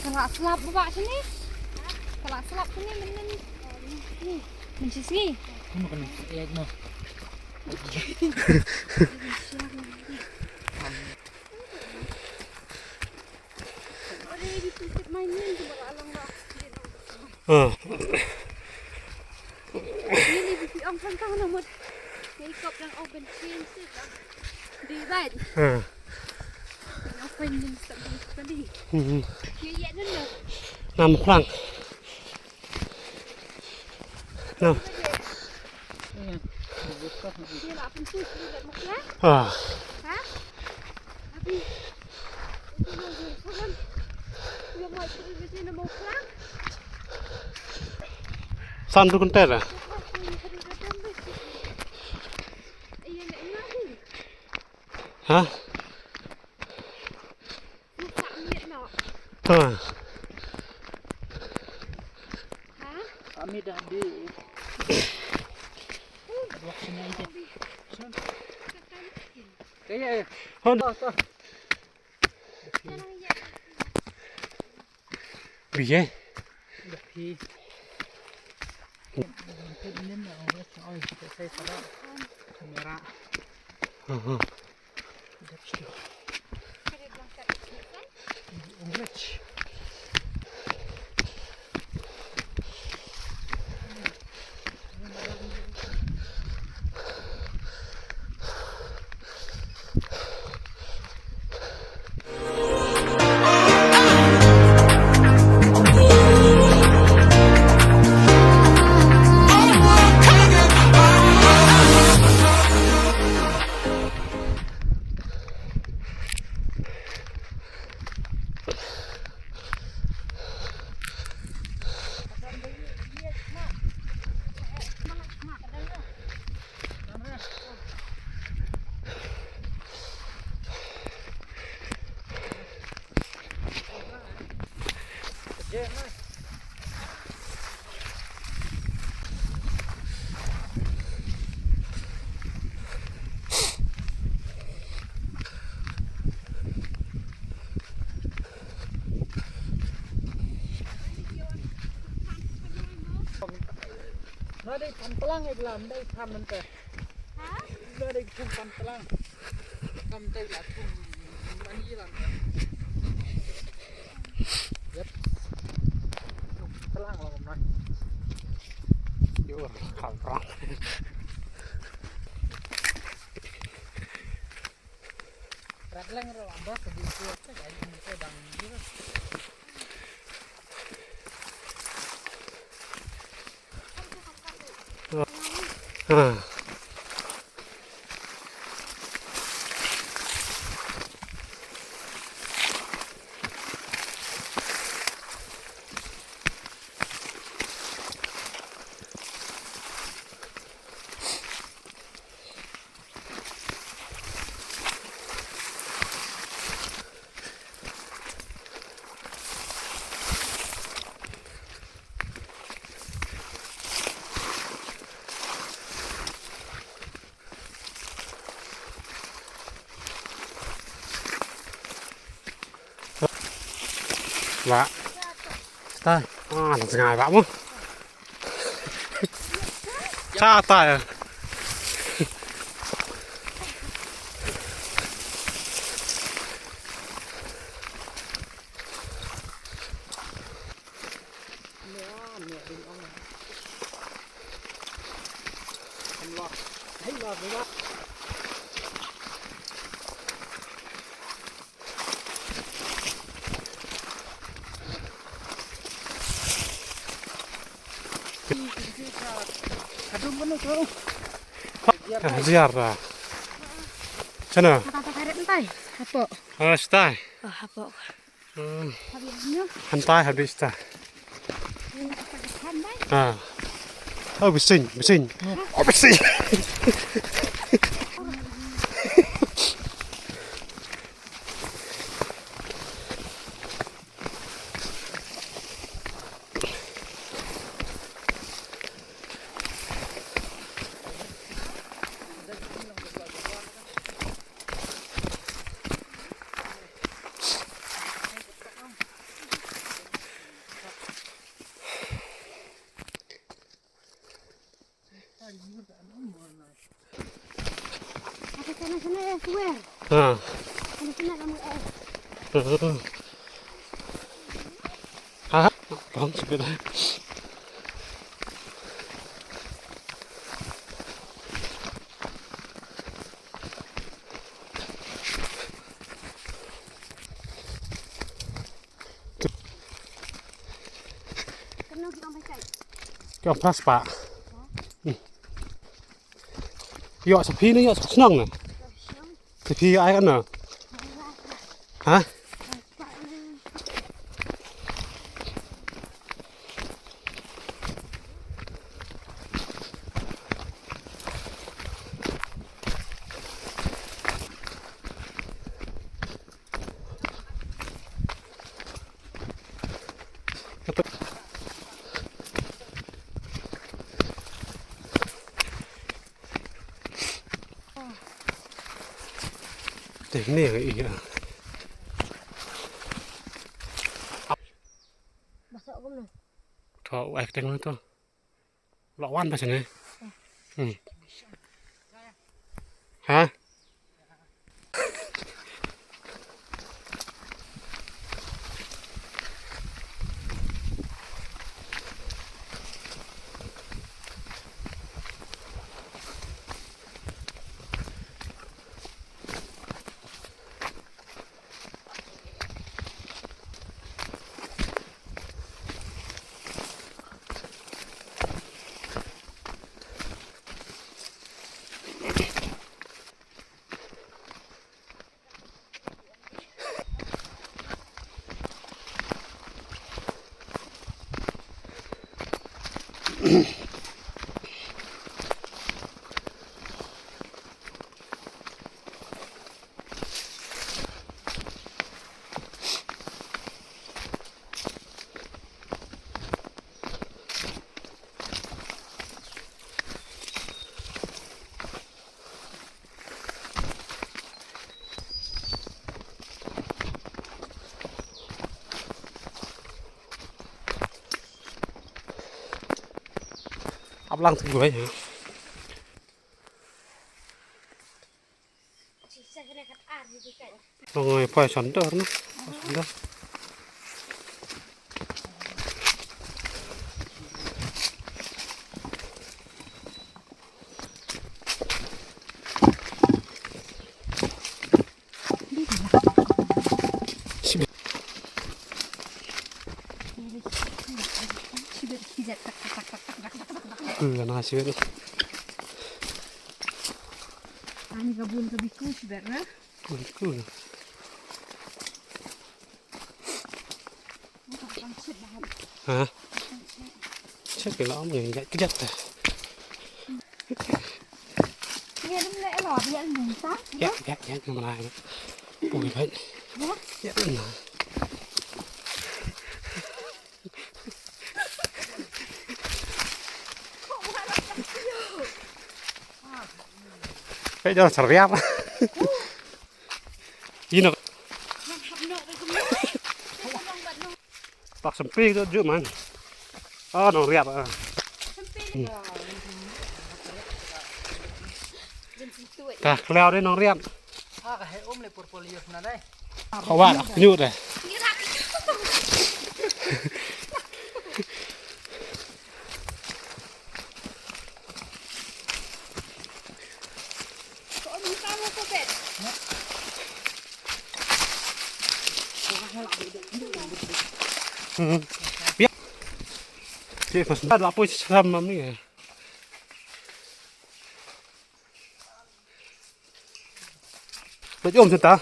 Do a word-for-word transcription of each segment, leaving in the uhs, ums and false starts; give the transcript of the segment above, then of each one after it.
Ka la slap ba shane. Ka la slap shane mynnin. Ni, mynta sngi. Kamu kena lihat mo. Ah. Really, if you, I'm from Kanana, what? They got them open chains, too, though. Do you bite? Ah. You know, when you stop, you study. Mhm. You yet, no, no. Nam khlang. Nam. Dia lah pentu, dia lah makan. Ah. Ha? Habis. Itu yang dia makan. Dia mai, dia, dia, dia mau pulang. San tu kentel lah. Dia pasti ada datang, dia. Iya, nak ingat tu. Ha? Ha. Ami dah di. Kaya eh. Hon. Bi eh. Kamera. Aha. Nga dei pan tlang ïa ka lam, dei pan mynta. Ha? Nga dei pan tlang. Kam dei la kum man yi lam. Yep. Tlang la kum na. Yo, kam tlang. Rat leng ro amba ke di kuat ke dai ni ke dang ni. Ah. Ba. Stai. Ah, na sngai ba mo. Sa ta ya. Ziar da. Chana. Apa tak karet entai? Apa? Ah, stai. Ah, apa? Hmm. Hantai habis ta. Ah. Oh, bising, bising. Oh, bising. Ha. Ha. Bang sipit. Ki ong phra spah. Ïoh sa phi ne ïoh sa shnong ne? Sa phi ai kan ne? Ha? Te ne ïa. Ba soh kumno? To, u ai kteng na to. Lah wan ba sene. Hmm. Ha? Ap lang thymmai. Nongoi poi sandor na. Sandor. Ku na sibit. Ani ka bun ka biku sibit na. Bun ku na. Ha? Check ila om ni, ya kejat. Ya, ya, ya, mana? Ui, baik. Ya, mana? Kaei jong seriap. Ino. Pak sempi tu ju man. Oh, nong riap ah. Ta kliaw dei nong riap. Ka wa nyu dei. Hmm. Biar. Cik, mas, ada apa sih sama ni? Bad um senta.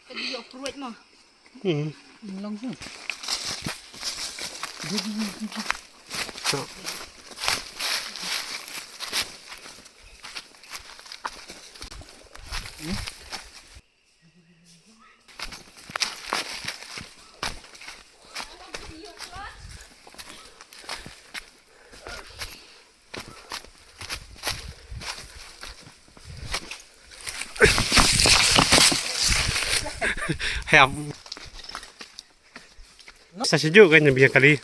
Ka dei ïoh pruit mo. Hmm. Long tu. Hep. Sa shu ju kan biang kali.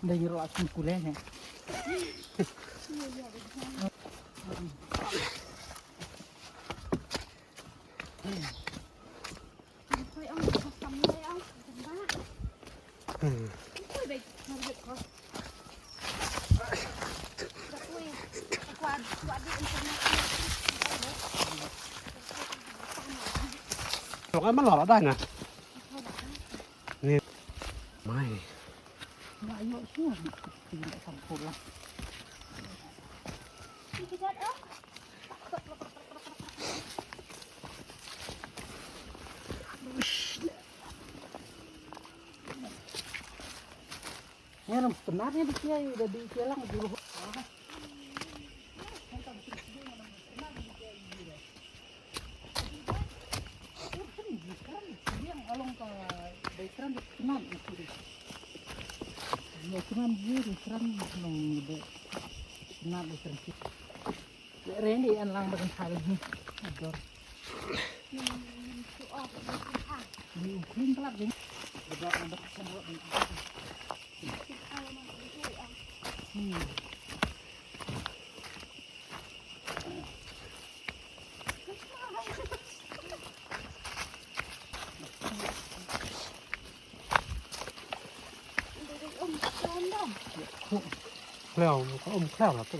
Dai ngi ruh kum kule ne. Tok ai man la da na. Ni. Mai. Ngi ram stemar ngi di kia, ïa da di kia lang di ruh. Rendi an lang ba kan thal hi. Ador. Ni u klim plat ding. Ba ba ba ba. Hmm. Khlem, ka um khlem la tu.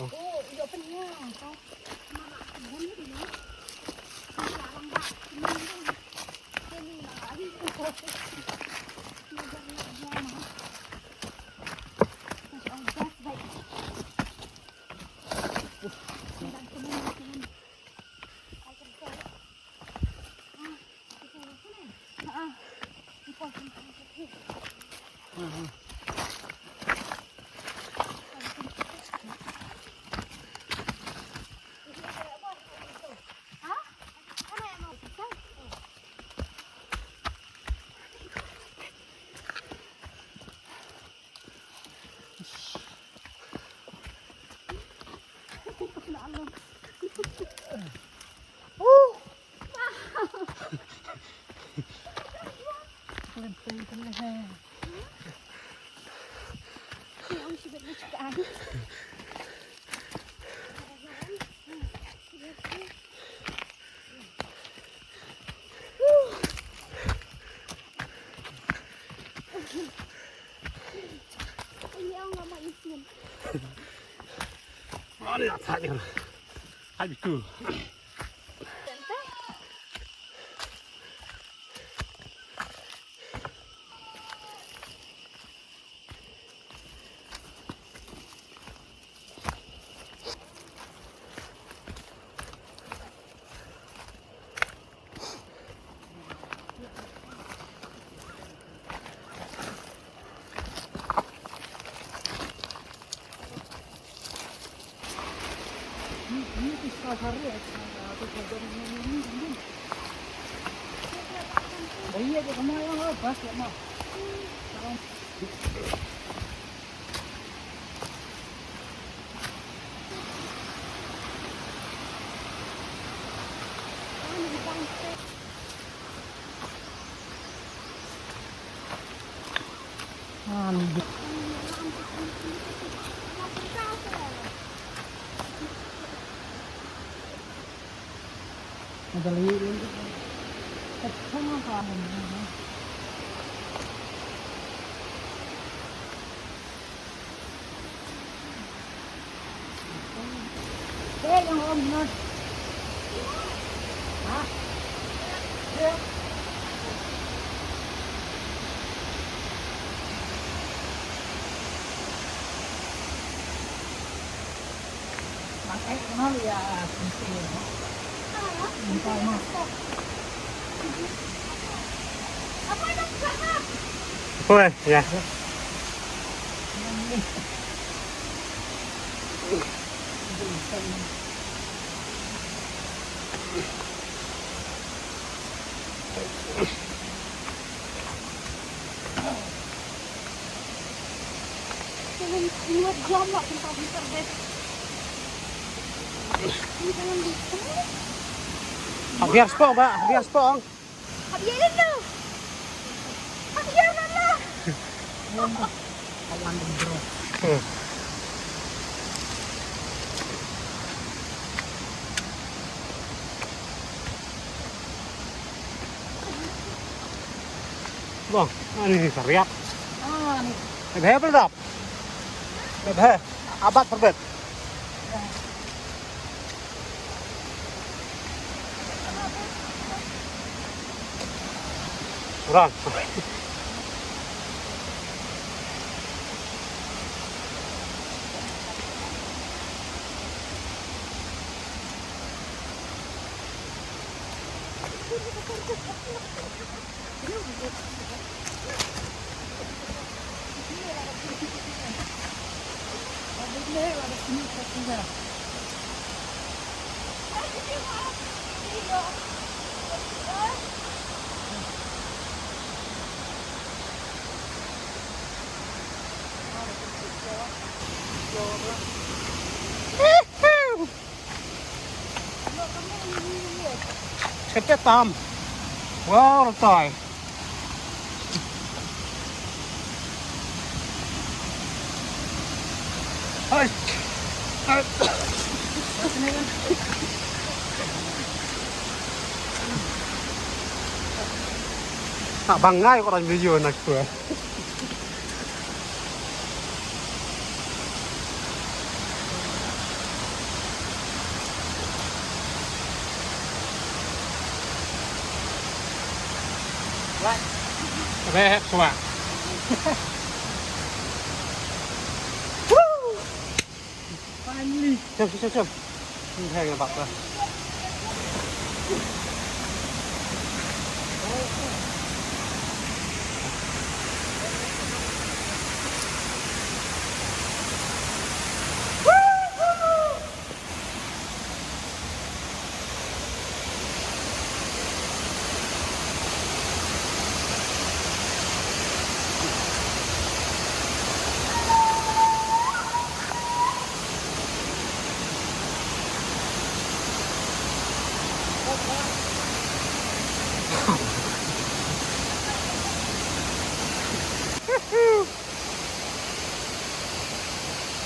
Oi, ya. Hap hiar spok, Bah, hap hiar spok. Hap ïa ino. Hap ïa ino. Bang, ani ni sariap. Ah, ni. Bebe, bebe. Bebe, abat perbet. Kurang. Kete tam. Wow, retai. Hai. Hai. Tak bangai kau orang video nak gua. Reh, suwa. Finally. Jom, jom, jom, jom. Ni hai ngan bak dah.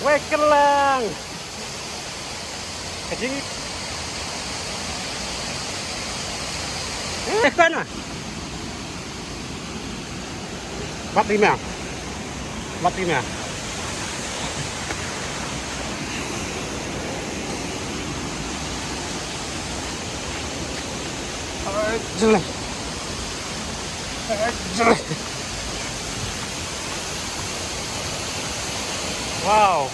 Wei, kelang. Ka jingïeit. Eh, kana. Bat lima. Bat lima. Ai, jelek. Ai, jelek. Wow.